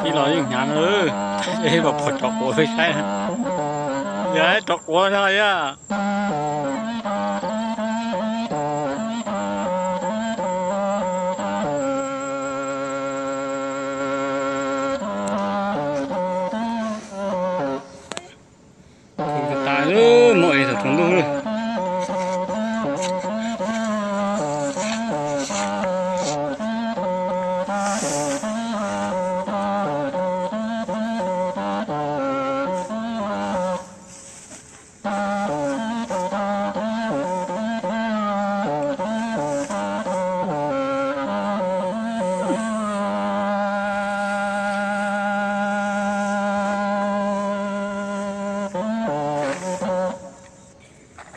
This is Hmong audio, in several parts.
Ib los yeej hnyav na, es mas pom rov quav saib, yog rov quav no yog. Tus tas muaj es thaum tsaus ntuj.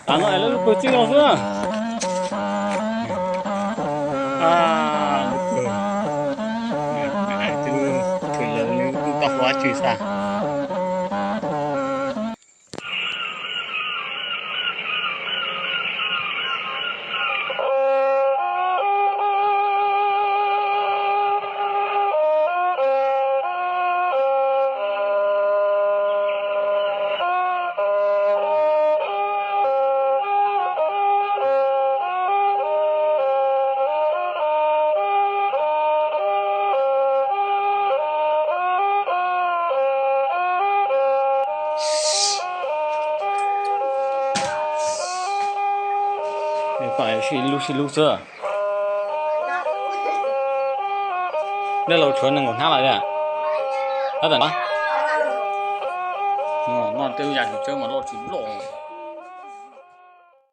Tam no es lawv lub pawg txij no xwb. Lub pawg, twb lawv nws kuj tau hauv dab tsi xwb. Sib lub sib lub xwb. Dej laus tshuav nees nkaum hnab lawm tiag. Tab tom no, no twb ya tus tsawb mas loj tsis loj.